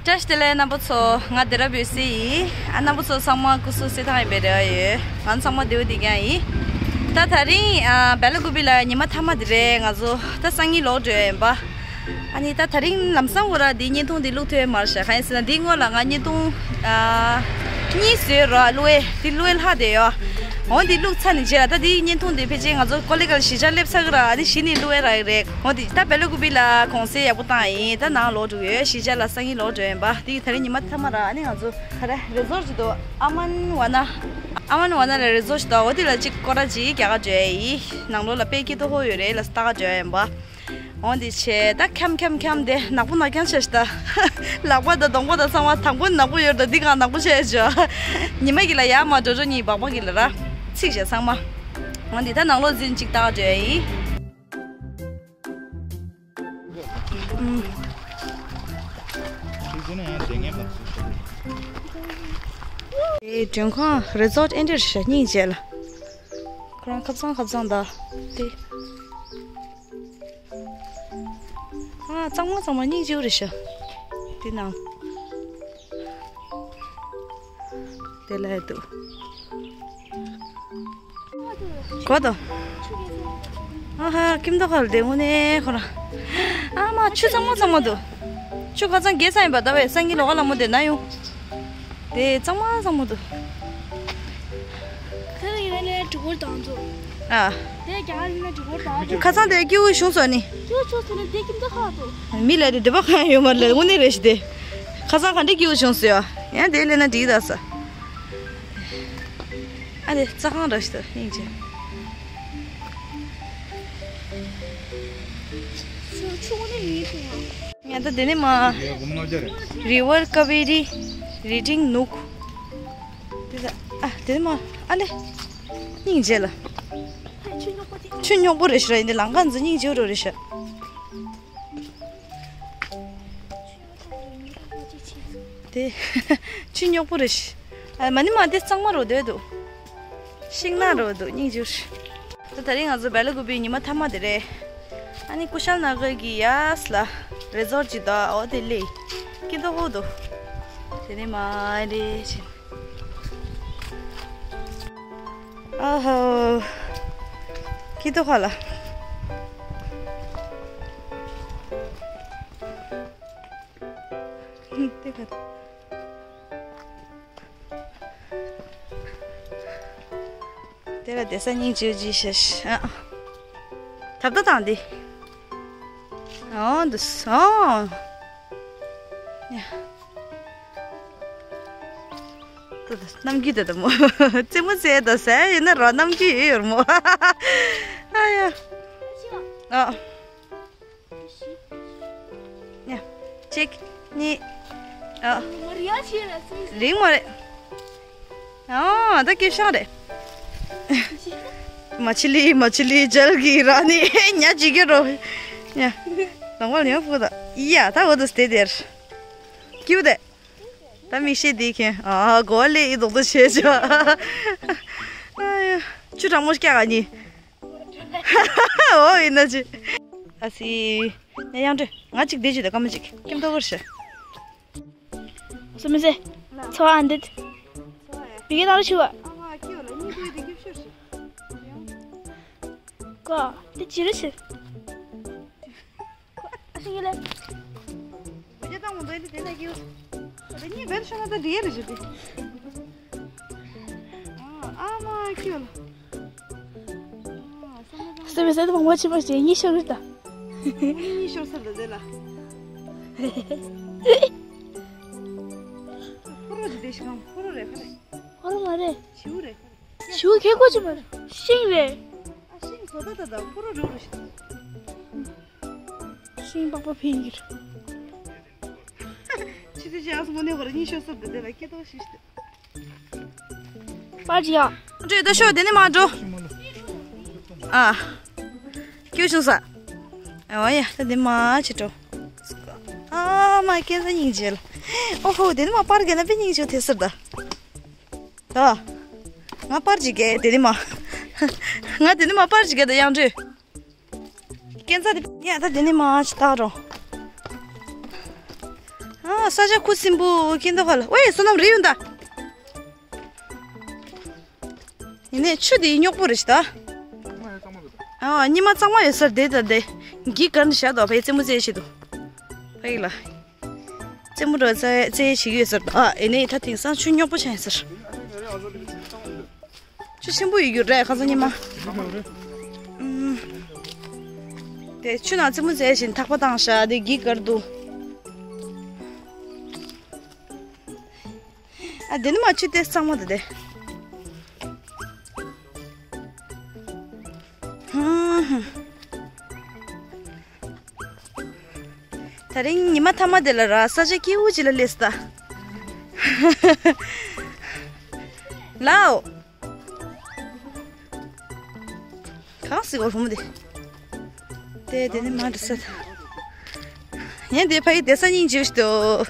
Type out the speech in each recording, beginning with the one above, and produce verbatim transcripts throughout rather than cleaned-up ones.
བཀྲ་ཤིས་བདེ་ལེགས་རྣམ་པ་ཚོ། ང་སྡེ་ར་བོད་སི་ཡིན། ཨ། རྣམ་པ་ཚོ་ཚང་མ་སྐུ་གཟུགས་གསལ་ཐང་ཡིན་པའི་རེ་བ་ཡོད། ང་ཚང་མ་བདེ་པོ་བདེ་རྐྱང་ཡིན། ད་དེ་རིང་ཨ་སྦེ་ལ་ཀུ་པི་ལ་ཉི་མ་མཐའ་མ་དེ་རེད། ང་ཚོ་ད་སང་ཉིན་ལོག་འགྲོ་ཡ་ཡིན་པ། ཨ་ནི་ད་དེ་རིང་ལམ་སང་ཁོ་ར་འདི་བརྙན་ཐུང་འདི་བླུག་ཐུབ་ཡ་མ་རེད་ཤག་གང་ཡིན་ཟེར་ན་འདིའི་སྔོན་ལ་ང་བརྙན་ཐུང་ཨ་གཉིས་བཟོས་རོགས་བླུག་ཡས། འདི་བླུག་ཡས་ལྷག་བསྡད་ཡོད། འོ་འདི་བླུག་ཚར་ནས་རྗེས་ལ་ད་འདིའི་བརྙན་ཐུང་འདི་ཕལ་ཆེར་ང་ཚོ་ཀོ་ལི་གལ་གཞིས་ཆགས་སླེབས་ཚར་གི་ར། ཨ་ནི་གཞི་ནས་བླུག་ཡས་རག་གི་རེད། འོ་འདི་ད་སྦེ་ལ་ཀུ་པི་ལ་གུང་སེང་ཡག་པོ་བཏང་ཡིན། ད་ནང་ལོག་འགྲོ་གི་ཡོད། གཞིས་ཆགས་ལ་སང་ཉིན་ལོག་འགྲོ་ཡིན་པ། འདི་དེ་རིང་ཉི་མ་མཐའ་མ་ར། ཨ་ནི་ང་ཚོ་ག་རེ་རི་ཛོར་ཅིག་འདུག་ཨ་མན་ཝ་ན། ཨ་མན་ཝ་ན་ལ་རི་ཛོར་ཅིག་འདུག་འོ་དེ་ལ་ཅིག་སྐོར་ར་ཅིག་རྒྱག་ག་འགྲོ་ཡ་ཡིན། ནང་ལོགས་ལ་དཔེ་སྐྱིད་པོ་ཡོད་རེད་ལ། ལྟ་ག་འགྲོ་ཡ་ཡིན་པ། འོ་འདི་བྱས་ད་འཁྱམ་འཁྱམ་འཁྱམ་དེ་ནག་པོ་ནག་རྐྱང་ཆགས་ཤག་ད། ལག་པ་དང་གདོང་པ་དང་ཚང་མ། དང་པོ་ནག་པོ་ཡོད་ད། འདི་གང་ནག་པོ་ཆགས་ཡོད་ཅོ། ཉི་མ་གི་ལ་ཡར་མར་འགྲོ་འགྲོ་གཉིས་སྦག་སྦག་གི་ལ་ར། ཚིག་བྱས་ཚང་མ། འོ་འདི་ད་ནང་ལོགས་འཛིན་ཅིག་ལྟ་ག་འགྲོ་ཡ་ཡིན། ཨུམ། ཨེ་མགྲོན་ཁང་རི་ཛོར་ཨེ་འདྲ་རེད་ཤག་སྙིང་རྗེ་ལ། ཁོ་རང་ཁབ་ཚང་ཁབ་ཚང་ད་དེ། ཨ་གཙང་མ་གཙང་མ་སྙིང་རྗེ་པོ་རེད་ཤག་དེ་ནང་། དེ་ལ་ཡ་འདུག་གོ་དང་། ཨ་ཧ། ཁྱིམ་ཐོག་ཁ་ལ་བསྡད་དངོས་གནས་ཁོ་རང་། ཨ་མ་ཆུ་གཙང་མ་གཙང་མ་འདུག་ཆུ་ཁ་སང་རྒྱག་ཚར་ཡིན་པ། ད་བས་སང་ཉིན་ལོག་ག་ལ་མོ་དེ་ན་ཡོང་། དེ་གཙང་མ་གཙང་མ་འདུག་ཁ་སང་ཡིན་ན་ནས་གྲུ་གུར་དང་ཚོ། ཨ། དེ་རྒྱ་གར་ཡིན་ན་གྲུ་གུར་དང་ཚོ། ཁ་སང་དེ་སྐྱིད་པོ་བྱུང་སོང་ནི། སྐྱིད་པོ་བྱུང་སོང་ནི་དེ་ཁྱིམ་ཐོག་ཁ་འདུག་མི་ལ་དེ་འདོད་པ་གང་ཡང་ཡོད་མ་རེད། དངོས་གནས་རེད་ཤི་དེ། ཁ་སང་ག་འདྲའི་སྐྱིད་པོ་བྱུང་སོང་ཡ། ཡང་དེ་ལས་ན་འགྲིག་ད་ས། ཨ་རེ་རྩྭ་ཁང་ར་ཞིག་ད་སྙིང་རྗེ། ཆུ་ཆུ་ནི་མི་ཐུང་བ། ང་ད་དེ་ནས་མ། River Kaveri reading nook. དེ་ད་ཨ་དེ་ནས་མ་ཨ་ལེ། སྙིང་རྗེ་ལ། ཆུ་རྙོག་པོ་དེ། ཆུ་རྙོག་པོ་རེད་ཤི་ར། ཡིན་དེ་ལམ་ཁ་འཛི་སྙིང་རྗེ་རོ་རེད་ཤི། དེ་ཆུ་རྙོག་པོ་རེད་ཤི། ཨ་མ་ནི་མ་དེ་གཙང་མ་རོ་དེ་འདུག་ཤིང་ནགས་རོ་འདུག་སྙིང་རྗེ་ཤི། ད་དེ་རིང་ང་ཚོ་སྦེ་ལ་ཀུ་པི་ཉི་མ་མཐའ་མ་དེ་རེད། ཨ་ནི་ཀུ་ཤལ་ན་གར་གི་གཡས་ལ་རི་ཛོར་ཅིག་འདུག་འོ་དེ་ལས་སྐྱིད་པོ་འདུག་དེ་ནས་མ་རེད་ཅིག་ཨ་ཧོ། སྐྱིད་པོ་ཁ་ལ། དེ་ག་དེ་ལ་བསྡད་ས་སྙིང་རྗེ་རྗེ་ཤ་ཤ། ཨ། ཐབ་ད་དང་དེ། ཨོ་འདུག་ཨོ། ཡ། ད་ད་ནམ་རྒྱུན་ད་ད་མོ། རྩེད་མོ་རྩེ་ད་ཟེར་ཡིན་ན་རོ་ནམ་རྒྱུན་ཡོད་ཡོད་མོ། ཨ་ཡ། ཨ། ཡ། གཅིག་གཉིས། ཨ། རིང་མ་རེད། ཨ་ད་སྐྱིད་ཤང་རེད། མ་ཆི་ལི་མ་ཆི་ལི་ཇལ་གི་ར་ནི་ཉ་ཅི་གི་རོ། ཡ། ལོང་བ་ལ་ཡང་ཕུ་ད་ཡ་ད་འོ་ད་སྟེ་དེར། སྐྱིད་པོ་དེ། ད་མིག་ཤེལ་འདི་མཁན། ཨ་གོ་ལེ་ཨི་རྡོག་རྡོག་བྱས་བྱ། ཨ་ཡ། ཆུ་གྲང་མོ་སྐྱག་ག་ནི། ཨོ་ཡིན་ན་ཅི། ཨ་སི། ཡ་ཡང་འདྲི། ང་གཅིག་བསྡད་ཅི་ད་སྐར་མ་གཅིག་ཁྱིམ་ཐོག་གར་ཤི། སུ་མི་ཟེ། འཚོ་བ་འདི། བི་གེ་ནང་ལ་ཆུ་བ། ཀོ། དེ་ཅི་རེད་ཤི། ཨ་ཤི་ཡོད་ལེ། བུ་ཅག་དང་མོ་འདི་དེ་ན་ཀྱིའུ། དེ་གཉིས་བེད་ཤོ་ན་ད་རེད་རེད་ཞུ་དེ། ཨ་མ་ཀྱིའུ་ལ། སེ་བེ་སེ་དེ་མང་པོ་ཆེ་མ་ཞེ་གཉིས་ཤོར་རེད་ད། གཉིས་ཤོར་སར་ད་དེ་ལ། ཕོ་རོ་ཅི་དེ་ཤི་གང་ཕོ་རོ་རེད་ཁ་རེད། ཕོ་རོ་མ་རེད། བྱིའུ་རེད་ཁ་རེད། བྱིའུ་ཁེ་ཁོ་ཅི་མ་རེད། ཤིང་རེད། ཨ་ཤིང་བཟོ་ད་ད་ད་ཕོ་རོ་རེད་རེད་ཤི། ཤིང་པགས་པ་འཕེན་གྱི་རེད། ཆི་ཆི་ཆི་ཨ་སི་མོ་ནེ་གོ་ར་གཉིས་ཤོར་སོབ་དེ་དེ་ལ་སྐྱེ་ཏོ་ཤི་ཤི། པར་ཅི་ཡ། འགྲོ་ད་ཤོག་དེ་ནས་མ་འགྲོ། ཨ། སྐྱིད་བྱུང་ས། ཨོ་ཡ་ད་དེ་མ་ཆི་འགྲོ། ཨ་མ་སྐྱེ་ས་སྙིང་རྗེ་ལ། ཨོ་ཧོ་དེ་ནས་མ་པར་ག་ན་པེ་སྙིང་རྗེ་ཐེ་སར་ད། ད། ང་པར་ཅི་གེ་དེ་ནས་མ། ང་དེ་ནས་མ་པར་ཅི་གེ་ད་ཡང་འགྲོ། སྐྱེ་ས་དེ་ཡ་ད་དེ་ནས་མ་ཆི་ད་རོ། ས་ཆ་ཁུ་སིམ་པོ་ཁྱེད་འདུག་ག་ལ། ཝེ་བསོད་ནམས་རེད་ཡོང་ད། ཡིན་ནའི་ཆུ་དེ་སྙོག་པོ་རེད་ཤི་ད། ཨ་ཉི་མ་གཙང་མ་ཡོད་སར་དེ་ད་དེ། འགྱིག་གར་ནས་བཞག་དོ་ཕའི་རྩེད་མོ་རྩེ་བྱེད་དོ། ཕ་ཡིག་ལ། རྩེད་མོ་འགྲོ་རྩེ་རྩེ་བྱེད་ཀྱི་ཡོད་སར་ད། ཨ་ཡིན་ནའི་ད་དེང་སང་ཆུ་སྙོག་པོ་ཆགས་ཡིན་སར། ཆུ་ཆེན་པོ་ཡོད་རྒྱུ་རེད་ཁ་སང་ཉི་མ། ཨུམ། དེ་ཆུ་ནང་རྩེད་མོ་རྩེ་བཞིན་ཐག་པ་བཏང་ཤག་དེ་འགྱིག་གར་འདུག་ཨ་དེ་ནི་མ་ཆུ་དེ་གཙང་མ་དེ་དེ། ཧུམ་ཧུམ། ད་རིང་ཉི་མ་ཐ་མ་དེ་ལ་ར་ས་ཆ་སྐྱིད་པོ་ཅིག་ལ་སླེབས་སོང་ད། ལའོ། གང་སྲིད་གོ་རུམ་དེ། དེ་དེ་ནི་མ་འགྲོ་ས་ད། ཡན་དེ་ཕ་གི་དེ་ས་སྙིང་རྗེ་ཞིག་འདུག་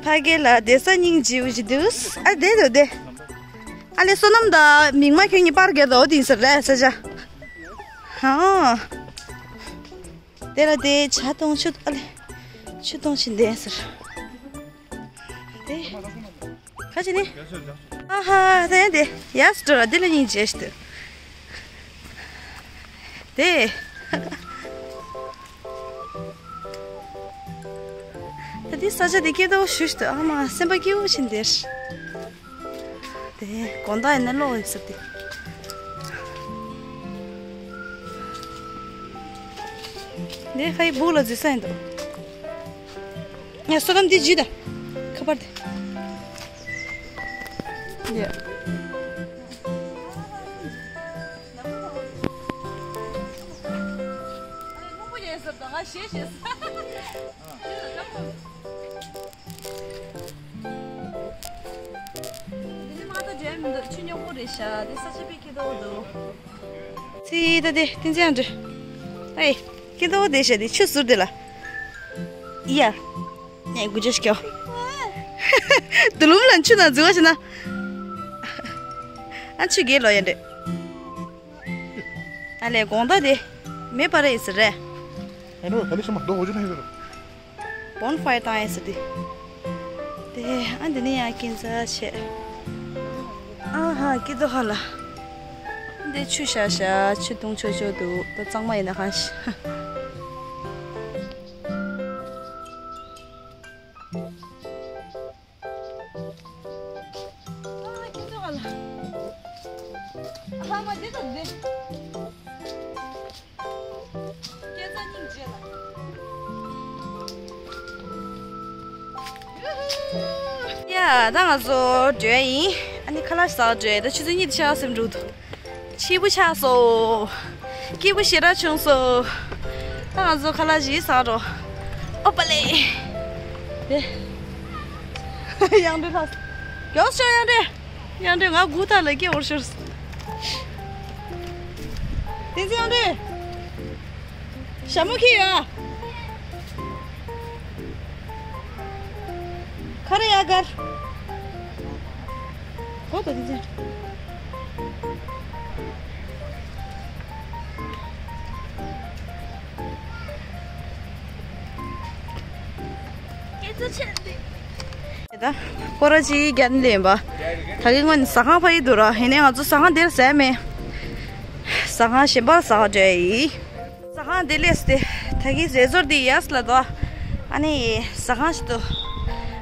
ཕ་གི་ལ་དེ་ས་སྙིང་རྗེ་ཞིག་འདུག་ཨ་དེ་དེ་དེ། ཨ་ལེ་བསོད་ནམས་ད་མིག་མ་ཁྱོད་གཉིས་པར་གེ་དོ་དེ་ཡིན་ས་རེད་ས་ཆ། ཧང་། དེ་ལ་དེ་ཇ་གཏོང་ཆུ་ཨ་ལེ། ཆུ་གཏོང་ཕྱིན་དེ་ཟེར། དེ། ཁ་ཅི་ནི། ཨ་ཧ་དེ་དེ་ཡ་སི་ཏོ་ར་དེ་ལ་སྙིང་རྗེ་ཞིག་འདུག་དེ། ད་དེ་ས་ཆ་དེ་སྐྱིད་པོ་ཞིག་འདུག་ཨ་མ་སེམས་པ་སྐྱིད་པོ་ཕྱིན་དེ། དེ་དགོང་དག་ཡིན་ན་གློག་ཡོད་ས་དེ། དེ་ཧའི་སྦུག་ལ་འཛུལ་ས་ཡིན་འདུག་ཡ་བསོད་ནམས་འདི་འཇུས་ད། ཁ་པར་དེ། ཡ། འདི་ནི་མ་ད་འདྲེ་མི་འདུག་ཆུ་སྙོག་པོ་རེད་ཤག་འདི་ས་ཆ་དཔེ་སྐྱིད་པོ་འདུག་ཚེ་ད་དེ་ཏིན་ཙེ་ཡང་འདྲེ། ཨེ། སྐྱིད་པོ་དེ་ཤག་འདི་ཆུ་ཟུར་དེ་ལ། ཡ། ནས་དགུ་བརྗོད་ཤིག་ཀྱོ། དུ་ལུམ་ལ་ཆུ་ན་འཛུལ་བ་ཞིག་ན། ཨ་ཆུ་རྒྱས་ལོ་ཡ་འདྲེ། ཨ་ལས་དགོང་དག་དེ་མེ་འབར་ཡིན་ཟེར་རེད། ཨ་ནོ་ད་ལི་ཤི་མ་རྡོ་འོ་ཅུ་ན་ཧེ་ཟེར། བོན་ཕ་ཡར་བཏང་ཡིན་ཟེར་དེ། དེ་ཨ་འདི་ནི་ཡང་སྐྱིད་ཚ་བྱས། ཨ་ཧ་སྐྱིད་དོ་ཧ་ལ། འདི་ཆུ་ཤ་ཤ་ཆུ་དུང་ཆོ་ཆོ་འདུག་ད་གཙང་མ་ཡིན་ན་ཧ་ཤ། ཡ། ད་ང་ཚོ་འགྲོ་ཡ་ཡིན། ཨ་ནི་ཁ་ལག་ཟ་འགྲོ་ཡ། ད་ཆུ་ཚོད་གཉིས་དེ་ཆགས་སེམས་འགྲོ་འདུག་སྐྱིད་པོ་ཆགས་སོང་། སྐྱིད་པོ་ཞེ་དྲག་བྱུང་སོང་། ད་ང་ཚོ་ཁ་ལག་ཞིག་ཟ་འགྲོ། ཨོ་པ་ལེ། དེ། ཡང་འདྲེ་ལྷག་མགྱོགས་ཤོག་ཡང་འདྲེ། ཡང་འདྲེ་ང་སྒུག་ཐག་ལ་སྐྱེ་བོར་ཤོར། དེ་ཚེ་ཡང་འདྲེ། ཞྭ་མོ་ཁྱེར་ཡོད་ཨ། ཁ་རེ་ཡ་གར། གོ་དོ་དེ་ཚེ། ད་སྐོར་ར་ཅིག་བརྒྱབ་ནས་ལེན་པ། ད་གིན་ང་ཟ་ཁང་ཕ་ཡི་འདུག་ར། ཡིན་ནའི་ང་ཚོ་ཟ་ཁང་དེར་ཟས་མེད། ཟ་ཁང་གཞན་པར་ཟ་ཁང་འགྲོ་ཡ་ཡིན། ཟ་ཁང་དེ་ལས་ཏེ་ད་གིན་རེ་ཟོར་དེ་ཡས་ལ་དོ། ཨ་ནི་ཟ་ཁང་ཞིག་འདུག་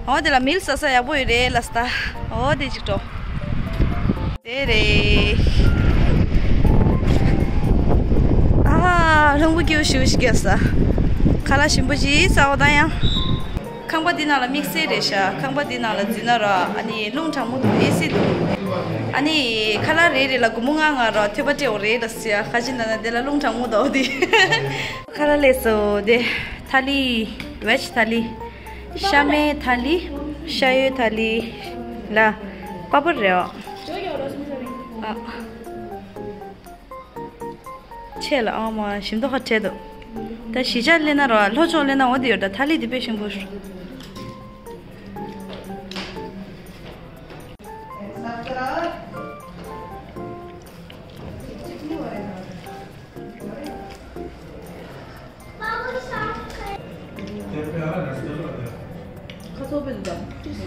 འོ་དེ་ལ་མིལ་ཟ་ས་ཡག་པོ་ཡོད་རེད་ལ་ས། འོ་དེ་ཅིག་འགྲོ། དེ་རེད། ཨ་རླུང་བུ་སྐྱིད་པོ་ཞེ་པོ་ཞིག་རྒྱབ་ས། ཁ་ལག་ཞིམ་པོ་ཅིག་ཟ་འོ་ད་ཡང་། ཁང་པ་འདི་ནང་ལ་དམིགས་བསལ་རེད་ཤག་ཁང་པ་འདི་ནང་ལ་འཛུལ་ན་ར་ཨ་ནི་རླུང་གྲང་མོ་འདུག་ཨེ་སི་འདུག་ཨ་ནི་ཁ་ལག་རེ་རེ་ལ་སྒོར་མོ་ལྔ་ལྔ་ར་ཐོས་པ་སྤྲད་འོ་རེད་ལ་ཟེར་ཡ། ཁ་ཅིག་ན་ན་དེ་ལ་རླུང་གྲང་མོ་འདུག་དེ། ཁ་ལག་ལས་སོ་དེ། ཐ་ལི། ཝེཇ་ཐ་ལི། ཤ་མེད་ཐ་ལི། ཤ་ཡོད་ཐ་ལི། ལ། པ་པར་རེད་ཨ། ཆེ་ལ་ཨ་མ་ཞིམ་མདོག་ཁ་བྲལ་འདུག་ད་གཞིས་ཆགས་སླེབས་ན་ར་ལྷོ་ཕྱོགས་སླེབས་ན་འོ་དེ་ཡོད་ད། ཐ་ལི་དེ་དཔེ་ཞིམ་པོ་རེད།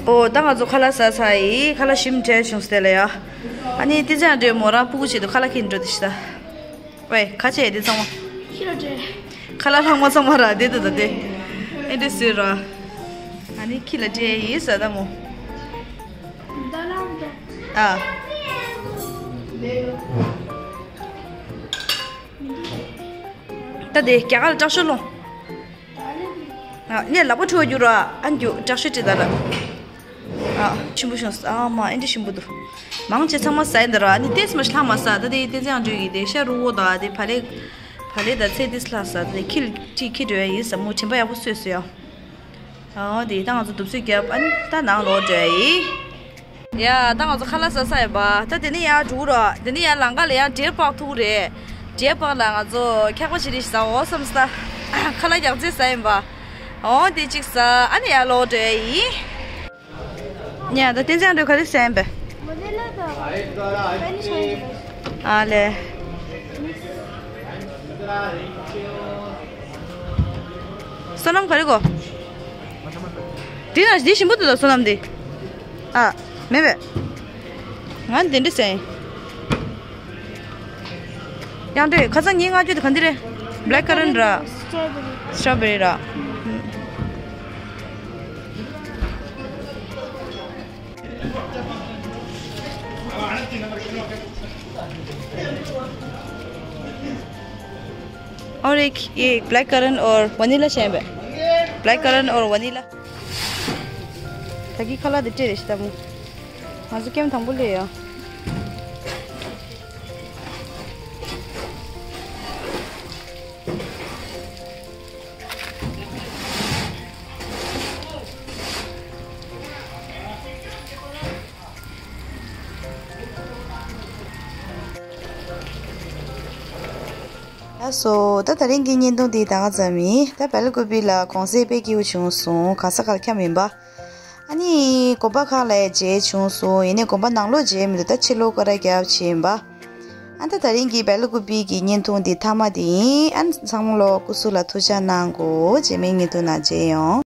ཨོ་ད་ང་ཚོ་ཁ་ལག་ཟ་ཚར་ཡིན། ཁ་ལག་ཞིམ་དྲགས་བྱུང་སྟེ་ལ་ཡ། ཨ་ནི་ཏི་ཙང་འདྲེ་མོ་རང་སྤུ་གུ་ཆེད་དུ་ཁ་ལག་ཁྱེར་འགྲོ་དེ་ཤི་ད། ཝེ་ཁ་ཆེ་དེ་ཚང་མ། ཁྱི་ལ་འདྲེ། ཁ་ལག་ལྷག་མ་ཚང་མ་ར་དེ་དུ་ད་དེ། ཨེ་འདྲེ་ཟེར་ར། ཨ་ནི་ཁྱི་ལ་འདྲེ་ཡིན་ཟ་ད་མོ། ཨ། ད་དེ་རྒྱ་གར་ལ་སྐྲག་ཤོ་ལོང་། ཨ་ནི་ལག་པ་འཁྲུ་བ་རྒྱུ་ར་ཨ་འགྱུ་སྐྲག་ཤོ་ཅི་ད་ར། ཨ། ཞིམ་པོ་བྱུང་། ཨ་མ་ཨེ་འདྲ་ཞིམ་པོ་འདུག་མང་ཆེ་ཚང་མ་ཟ་ཡིན་ད་ར། ཨ་ནི་ཏེས་མ་ཤི་ལྷག་མ་ཟ། ད་དེ་ཏེ་ཙང་འགྲོ་གི་དེ་ཤ་རུ་བོ་ད་དེ་བ་ལེ། བ་ལེ་ད་ཚེ་ཏེས་ལྷག་ཟ། ད་དེ་ཁྱི་ཁྱི་ཁྱི་འགྲོ་ཡ་ཡིན་ཟ་མོ་དྲན་པ་ཡག་པོ་གསོས་སོ་ཡ། ཨ་དེ་ད་ང་ཚོ་འདུག་སེ་རྒྱབ། ཨ་ནི་ད་ནང་ལོག་འགྲོ་ཡ་ཡིན། ཡ་ད་ང་ཚོ་ཁ་ལག་ཟ་ས་ཡིན་པ། ད་དེ་ནི་ཡ་འགྲོ་ར། དེ་ནི་ཡ་ལང་ཀ་ལ་ཡ་འབྲས་སྤགས་ཐུག་རེད། འབྲས་སྤགས་ལ་ང་ཚོ་འཁྱག་པ་ཞིག་རེ་ཟ་འོ་བསམ་ས། ཁ་ལག་རྒྱག་རྩེ་ཟ་ཡིན་པ། འོ་དེ་གཅིག་ཟ། ཨ་ནི་ཡ་ལོག་འགྲོ་ཡ་ཡིན། ཉ་ད་ཏེ་ཙང་འགྲོ་ག་རེ་ཟ་ཡིན་པས། ཨ་ལེ། བསོད་ནམས་ག་རེ་གོ། འདི་ན་འདི་ཞིམ་པོ་འདུག་ད་བསོད་ནམས་འདི། ཨ། མེད་པས། ང་འདི་འདྲ་ཟ་ཡིན། ཡང་འདྲེ་ཁ་སང་ཉིན་ལྔ་བཅུ་དེ་ག་འདི་རེད། Black currant ར། Strawberry ར། ཨོ་རེད། ཡེ་black currant or vanilla ཤེས་པས། Black currant or vanilla། ད་གི་ཁ་ལག་དེ་སྤྲད་རེད་ཤི་ད་མོ། ང་ཚོ་ཀེམ་དང་པོ་ལས་ཡོད། ལགས་སོ། ད་དེ་རིང་གི་བརྙན་ཐུང་འདི་ད་ག་ཙམ་ཡིན། ད་བལ་ཀུ་པི་ལ་གུང་སེང་དཔེ་སྐྱིད་པོ་བྱུང་སོང་། ག་ས་གར་འཁྱམས་ཡིན་པ། ཨ་ནི་དགོན་པ་ཁག་ལ་མཇལ་བྱུང་སོང་། ཡིན་ནའི་དགོན་པ་ནང་ལོགས་མཇལ་མི་འདུག་ད་ཕྱི་ལོགས་ཀ་ར་རྒྱབ་བྱས་ཡིན་པ། ཨ་ད་དེ་རིང་གི་བལ་ཀུ་པི་གི་བརྙན་ཐུང་འདི་མཐའ་མ་དེ་ཡིན། ཨ་ཚང་མ་ལོ་སྐུ་གཟུགས་ལ་ཐུགས་ཅག་གནང་དགོས། རྗེས་མའི་བརྙན་ཐུང་ནང་མཇལ་ཡོང་།